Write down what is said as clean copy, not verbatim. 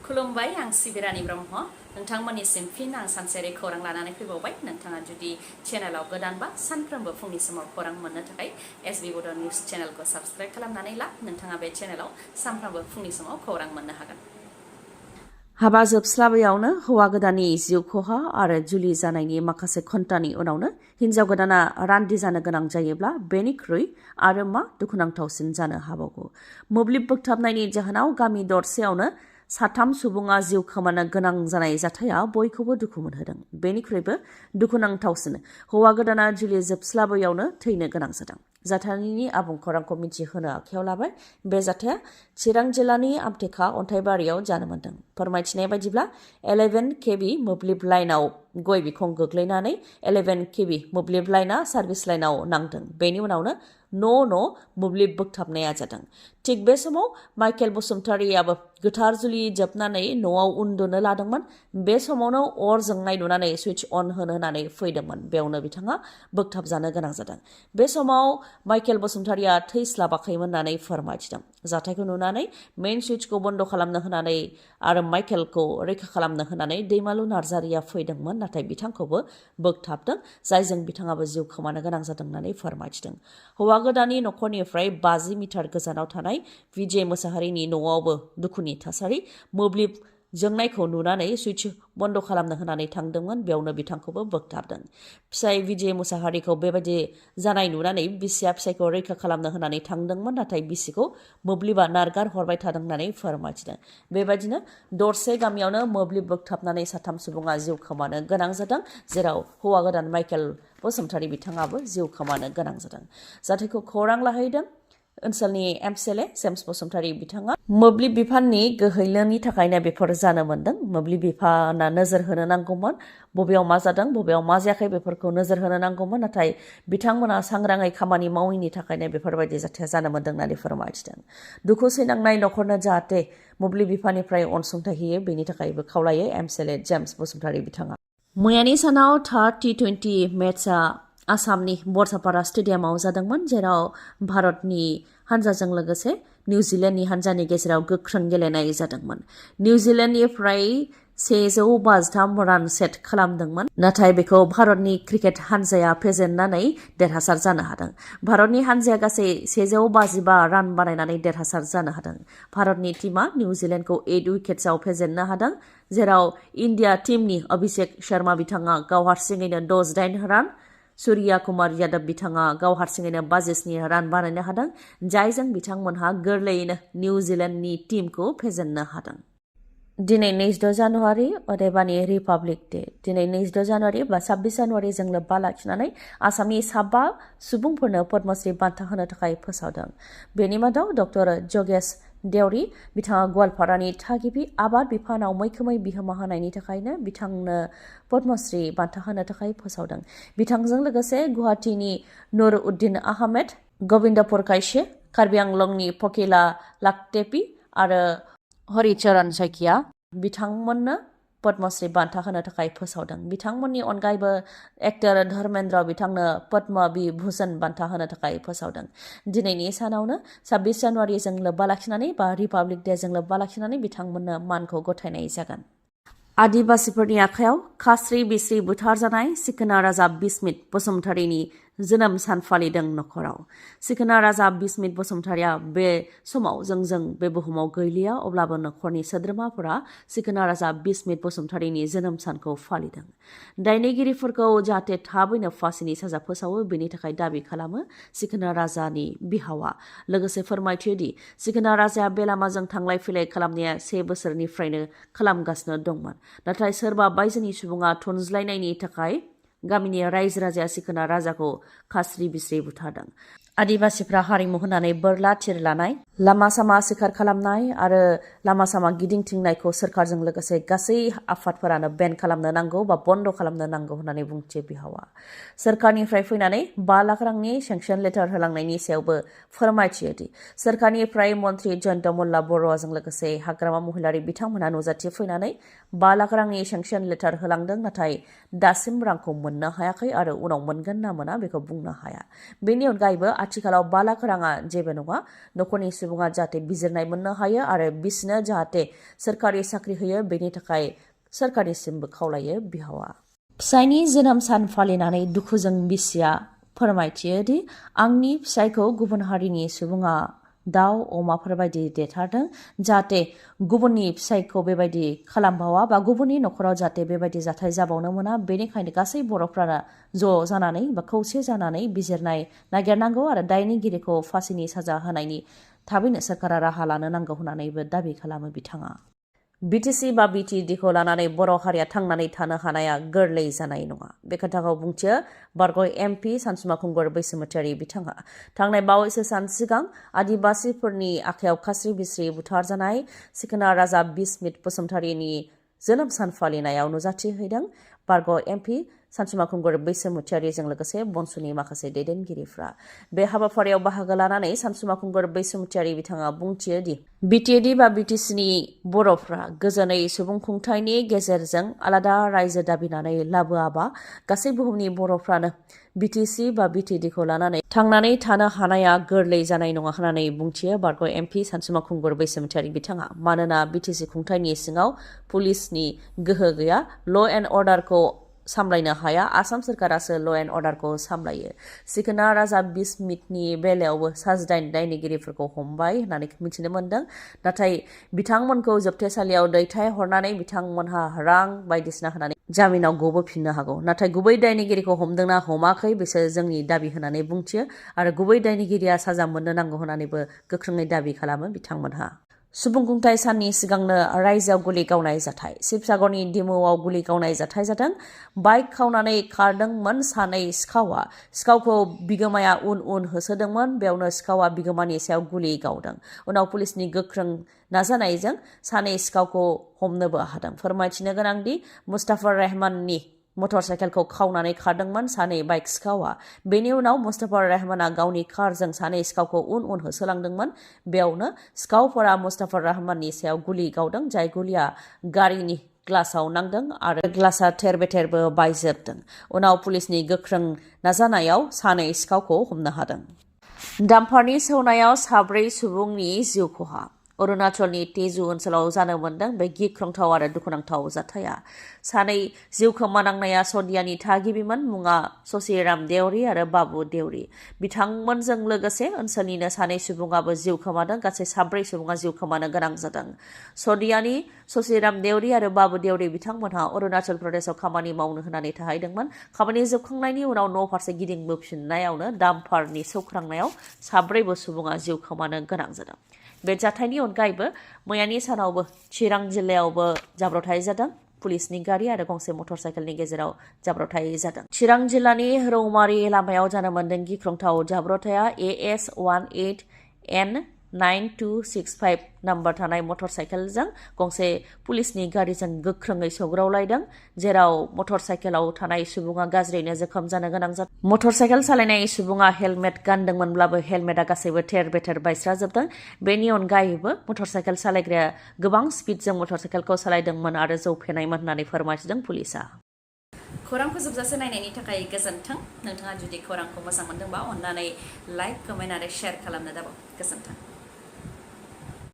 खुलुमबाय आं सिबिरानि ब्रह्म नोंथांमोननिसिम फिन आं सानसेयारि खौरां लानानै फैबावबाय नोंथाङा जुदि चेनेलाव गोदानबा सानफ्रोमबो फुंनि समाव खौरां मोननो थाखाय एसबि बड' निउस चेनेलखौ साबस्क्राइब खालामनानै ला नोंथाङा बे चेनेलाव सानफ्रोमबो फुंनि समाव खौरां मोननो हागोन। हाबा जोबस्लाबैयावनो हौवा गोदाननि जिउ खहा आरो जुलि जानायनि माखासे घन्टानि उनावनो हिन्जाव गोदाना रान्दि जानो गोनां जायोब्ला बेनिख्रुइ आरो मा दुखुनांथावसिन जानो हाबावगौ। मोब्लिब बोगथाबनायनि जाहोनाव गामि दरसेयावनो साथाम सुबुङा जिउ खोमानो गोनां जानाय जाथाया बयखौबो दुखु मोनहोदों। बेनिख्रुइबो दुखुनांथावसिन हौवा गोदाना जुलि जोबस्लाबैयावनो थैनो गोनां जादों। जाथायनि आबुं खौरांखौ मिथिहोनो आखायाव लाबाय। बे जाथाया चिरां जिल्लानि आमटेका अन्थाइबारियाव जानो मोन्दों। फोरमायथिनाय बायदिब्ला 11 केबि मोब्लिब लाइनाव गय बिखं गोग्लैनानै 11 केबि मोब्लिब लाइना सार्भिस लाइनाव नांदों। बेनि उनावनो न' मोब्लिब बोगथाबनाया जादों। थिग बे समाव माइकेल बसुमतारियाबो गोथार जुलि जोबनानै न'आव उन्दुनो लादोंमोन। बे समावनो अर जोंनाय नुनानै सुइच अन होनो होनानै फैदोंमोन। बेयावनो बिथाङा बोगथाबजानो गोनां जादों। बे समाव माइकेल बसुमतारिया थैस्लाबाखैमोन होननानै फोरमायथिदों। जाथायखौ नुनानै मेइन सुइचखौ बन्द खालामनो होनानै आरो माइकेलखौ रैखा खालामनो होनानै दैमालु नार्जारिया फैदोंमोन, नाथाय बिथांखौबो बोगथाबदों, जायजों बिथाङाबो जिउ खोमानो गोनां जादों होननानै फोरमायथिदों। हौवा गोदाननि नखरनिफ्राय 50 मिटार गोजानाव थानाय विजय मोसाहारिनि न'आवबो दुखुनि थासारि। मोब्लिब जोंनायखौ नुनानै सुइच बन्द खालामनो होनानै थांदोंमोन, बेयावनो बिथांखौबो बोगथाबदों। फिसाय विजय मोसाहारिखौ बेबायदि जानाय नुनानै बिसिया फिसायखौ रैखा खालामनो होनानै थांदोंमोन, नाथाय बिसिखौ मोब्लिबा नारगार हरबाय थादों होननानै फोरमायथिदों। बेबायदिनो दरसे गामियावनो मोब्लिब बोगथाबनानै साथाम सुबुङा जिउ खोमानो गोनां जादों, जेराव हौवा गोदान माइकेल बसुमतारि बिथाङाबो जिउ खोमानो गोनां जादों। जाथायखौ खौरां लाहैदों ओनसोलनि एमसिएलए जेम्स बसुमतारि बिथाङा। मोब्लिब बिफाननि गोहैलोनि थाखायनो बेफोर जानो मोन्दों। मोब्लिब बिफाना नोजोर होनो नांगौमोन, बबेयाव मा जादों बबेयाव मा जायाखै बेफोरखौ नोजोर होनो नांगौमोन, नाथाय बिथांमोना सांग्राङै खामानि मावैनि थाखायनो बेफोरबायदि जाथाया जानो मोन्दों होननानै फोरमायथिदों। दुखु सैनांनाय नखरनो जाहाथे मोब्लिब बिफाननिफ्राय अनसुंथाइ होयो बेनि थाखायबो खावलायो एमसिएलए जेम्स बसुमतारि बिथाङा। मैयानि सानाव थार्ड T20 मेचआ आसामनि बरसापारा स्टेडियामाव जादोंमोन, जेराव भारतनि हानजाजों लोगोसे निउजिलेन्डनि हानजानि गेजेराव गोख्रों गेलेनाय जादोंमोन। निउजिलेन्डनिफ्राय 153 रान सेट खालामदोंमोन, नाथाय बेखौ भारतनि क्रिकेट हानजाया फेजेननानै देरहासार जानो हादों। भारतनि हानजाया गासै 155 रान बानायनानै देरहासार जानो हादों। भारतनि टीमा निउजिलेन्डखौ 8 उइकेट्सआव फेजेननो हादों, जेराव इन्डिया टीमनि अभिषेक शर्मा बिथाङा गाव हारसिङैनो 68 रान, सूर्या कुमार यादव बिथाङा गाव हारसिङैनो 52 रान बानायनो हादों, जायजों बिथांमोनहा गोरलैयैनो निउजिलेन्डनि टीमखौ फेजेननो हादों। दिनै 26 जानुवारि अदेबानि रिपाब्लिक डे। दिनै 26 जानुवारि बा 26 जानुवारिजों लोब्बा लाखिनानै आसामनि 5 सुबुंफोरनो पद्मश्री बान्था होनो थाखाय फोसावदों। बेनि मादाव डक्टर जगेश देवरी बिथाङा गवालपारानि थागिबि आबाद बिफानाव मैखोमै बिहोमा होनायनि थाखायनो बिथांनो पद्मश्री बान्था होनो थाखाय फोसावदों। बिथांजों लोगोसे गुवाहाटीनि नुर उद्दिन आहमेद, गबिन्दपुर कायसे, कार्बि आंलंनि फकिला लाखटेपि आरो हरिचरण शइकिया बिथांमोननो पद्मश्री बान्था होनो थाखाय फोसावदों। बिथांमोननि अनगायैबो एक्टर धर्मेन्द्र बिथांनो पद्म विभूषण बान्था होनो थाखाय फोसावदों। दिनैनि सानावनो 26 जानुवारिजों लोब्बा लाखिनानै बा रिपाब्लिक डेजों लोब्बा लाखिनानै बिथांमोननो मानखौ गथायनाय जागोन। आदिबासिफोरनि आखायाव खास्रि बिस्रि बुथारजानाय सिखोना राजा बिस्मित बसुमतारिनि जोनोम सान फालिदों नखराव। सिखोना राजा बिस्मित बसुमतारिया बे समाव जों बे बुहुमाव गैलिया, अब्लाबो नखरनि सोद्रोमाफोरा सिखोना राजा बिस्मित बसुमतारिनि जोनोम सानखौ फालिदों। दायनिगिरिफोरखौ जाहाथे थाबैनो फासिनि साजा फोसावो बेनि थाखाय दाबि खालामो सिखोना राजानि बिहावा। लोगोसे फोरमायथियोदि सिखोना राजाया बे लामाजों थांलाय फैलाय खालामनाया 1 बोसोरनिफ्रायनो खालामगासिनो दंमोन, नाथाय सोरबा बायजोनि सुबुङा थुनज्लायनायनि थाखाय गामिनि रायजो राजाया सिखोना राजाखौ खास्रि बिस्रि बुथारदों। आदिबासिफ्रा हारिमु होनानै बोरला थिर लानाय, लामा सामा सिखार खालामनाय आरो लामा सामा गिदिंथिंनायखौ सोरखारजों लोगोसे गासै आफादफोरानो बेन खालामनो नांगौ बा बन्द खालामनो नांगौ होननानै बुंथियो बिहावा। सोरखारनिफ्राय फैनानै 5 लाख रांनि सेंसन लेटार होलांनायनि सायावबो फोरमायथियोदि सोरखारनिफ्राय मन्त्रि जयन्त मल्ल बरुवाजों लोगोसे हाग्रामा महिलारि बिथांमोनहा नुजाथि फैनानै 5 लाख रांनि सेंसन लेटार होलांदों, नाथाय दासिम रांखौ मोननो हायाखै आरो उनाव मोनगोन ना मोना बेखौ बुंनो हाया। बेनि अनगायैबो आथिखालाव 5 लाख राङा जेबो नङा नखरनि सुबुङा जाहाथे बिजिरनाय मोननो हायो आरो बिसनो जाहाथे सोरखारि साख्रि होयो बेनि थाखाय सोरखारनिसिमबो खावलायो बिहावा फिसायनि जोनोम सान फालिनानै दुखुजों बिसिया फोरमायथियो दि आंनि फिसायखौ गुबुन हारिनि सुबुङा दाउ अमाफोर बायदि देथारदों जाहाथे गुबुननि फिसायखौ बेबायदि खालामबावा बा गुबुननि नखराव जाहाथे बेबायदि जाथाय जाबावनो मोना बेनिखायनो गासै बर'फ्रा ज' जानानै बा खौसे जानानै बिजिरनाय नागिरनांगौ आरो दायनिगिरिखौ फासिनि साजा होनायनि थाबैनो सोरखारा राहा लानो नांगौ होननानैबो दाबि खालामो बिथाङा बिटिसि बा बिटिडिखौ लानानै बर' हारिया थांनानै थानो हानाया गोरलै जानाय नङा बे खोथाखौ बुंथियो बारग' एमपि सानसुमा खुंगुर बैसोमुतियारि बिथाङा थांनाय बावैसो सान सिगां आदिबासिफोरनि आखायाव खास्रि बिस्रि बुथारजानाय सिखोना राजा बिस्मित बसुमतारीनि जोनोम सान फालिनायाव नुजाथिहैदों बारग' एमपि सानसुमा खुंगुर बैसोमुतियारिजों लोगोसे बनसुनि माखासे दैदेनगिरिफ्रा बे हाबाफारियाव बाहागो लानानै सानसुमा खुंगुर बैसोमुतियारि बिथाङा बुंथियो दि बिटिएडि बा बिटिसिनि बर'फ्रा गोजोनै सुबुं खुंथायनि गेजेरजों आलादा रायजो दाबिनानै लाबोआबा गासै बुहुमनि बर'फ्रानो बिटिसि बा बिटिएडिखौ लानानै थांनानै थानो हानाया गोरलै जानाय नङा होननानै बुंथियो बारग' एमपि सानसुमा खुंगुर बैसोमुतियारि बिथाङा मानोना बिटिसि खुंथायनि सिङाव पुलिसनि गोहो गैया ल' एन्ड अर्डारखौ सामलायनो हाया आसाम सोरखारासो ल' एन्ड अर्डारखौ सामलायो सिखोना राजा बिस्मितनि बेलायावबो साजिदाइन दायनिगिरिफोरखौ हमबाय होननानै मिथिनो मोन्दों नाथाय बिथांमोनखौ जोबथेसालियाव दैथायहरनानै बिथांमोनहा रां बायदिसिना होनानै जामिनाव गबोफिननो हागौ नाथाय गुबै दायनिगिरिखौ हमदोंना हमाखै बिसोर जोंनि दाबि होननानै बुंथियो आरो गुबै दायनिगिरिया साजा मोननो नांगौ होननानैबो गोख्रोङै दाबि खालामो बिथांमोनहा सुबुं खुंथाय साननि सिगांनो रायजोआव गुलि गावनाय जाथाय शिबसागरनि डिमौआव गुलि गावनाय जाथाय जादों बाइक खावनानै खारदोंमोन सानै सिखावखौ बिगोमाया उन होसोदोंमोन बेयावनो सिखावा बिगोमानि सायाव गुलि गावदों उनाव पुलिसनि गोख्रों नाजानायजों सानै सिखावखौ हमनोबो हादों फोरमायथिनो गोनांदि मुस्ताफा रहमाननि मटर साइकेलखौ खावनानै खारदोंमोन सानै बाइक सिखावा बेनि उनाव मुस्ताफा रहमाना गावनि कारजों सानै सिखावखौ उन होसोलांदोंमन बेयावनो सिखावफोरा मुस्ताफा रहमाननि सायाव गुलि गावदों जाय गुलिया गारिनि ग्लासाव नांदों आरो ग्लासा थेर बेथेरबो बायजोबदों उनाव पुलिसनि गोख्रों नाजानायाव सानै सिखावखौ हमनो हादों डाम्पारनि सौनायाव 4 सुबुंनि जिउ खहा अरुणाचलनि तेजु ओनसोलाव जानो मोन्दों बे गिख्रंथाव आरो दुखुनांथाव जाथाया सानै जिउ खोमानांनाया सदियानि थागिबिमोन मुङा ससिराम देउरि आरो बाबु देउरि बिथांमोनजों लोगोसे ओनसोलनिनो सानै सुबुङाबो जिउ खोमादों गासै 4 सुबुङा जिउ खोमानो गोनां जादों सदियानि ससिराम देउरि आरो बाबु देउरि बिथांमोनहा अरुणाचल प्रदेशआव खामानि मावनो होनानै थाहैदोंमोन खामानि जोबखांनायनि उनाव न' फारसे गिदिंबोफिननायावनो डाम्पारनि सौख्रांनायाव 4 सुबुङा जिउ खोमानो गोनां जादों बे जाथायनि अनगायैबो मैयानि सानावबो चिरां जिल्लायावबो जाब्रबथाय जादों पुलिसनि गारि आरो गंसे मटर साइकेलनि गेजेराव जाब्रबथाय जादों चिरां जिल्लानि रौमारि लामायाव जानो मोन्दों गिख्रंथाव जाब्रबथाया AS18N9265 नाम्बार थानाय मटर साइकेलजों गंसे पुलिसनि गारिजों गोख्रोङै सौग्रावलायदों जेराव मटर साइकेलाव थानाय सुबुङा गाज्रियैनो जोखोम जानो गोनां जादों मटर साइकेल सालायनाय सुबुङा हेलमेट गानदोंमोनब्लाबो हेलमेटआ गासैबो थेर बेथेर बायस्राजोबदों बेनि अनगायैबो मटर साइकेल सालायग्राया गोबां स्पिडजों मटर साइकेलखौ सालायदोंमोन आरो जौ फेनायमोन होननानै फोरमायथिदों पुलिसा खौरांखौ जोबजासे नायनायनि थाखाय गोजोन्थों नोंथाङा जुदि खौरांखौ मोजां मोनदोंबा अन्नानै लाइक कमेन्ट आरो शेयार खालामनो दाबाव गोजोन्थों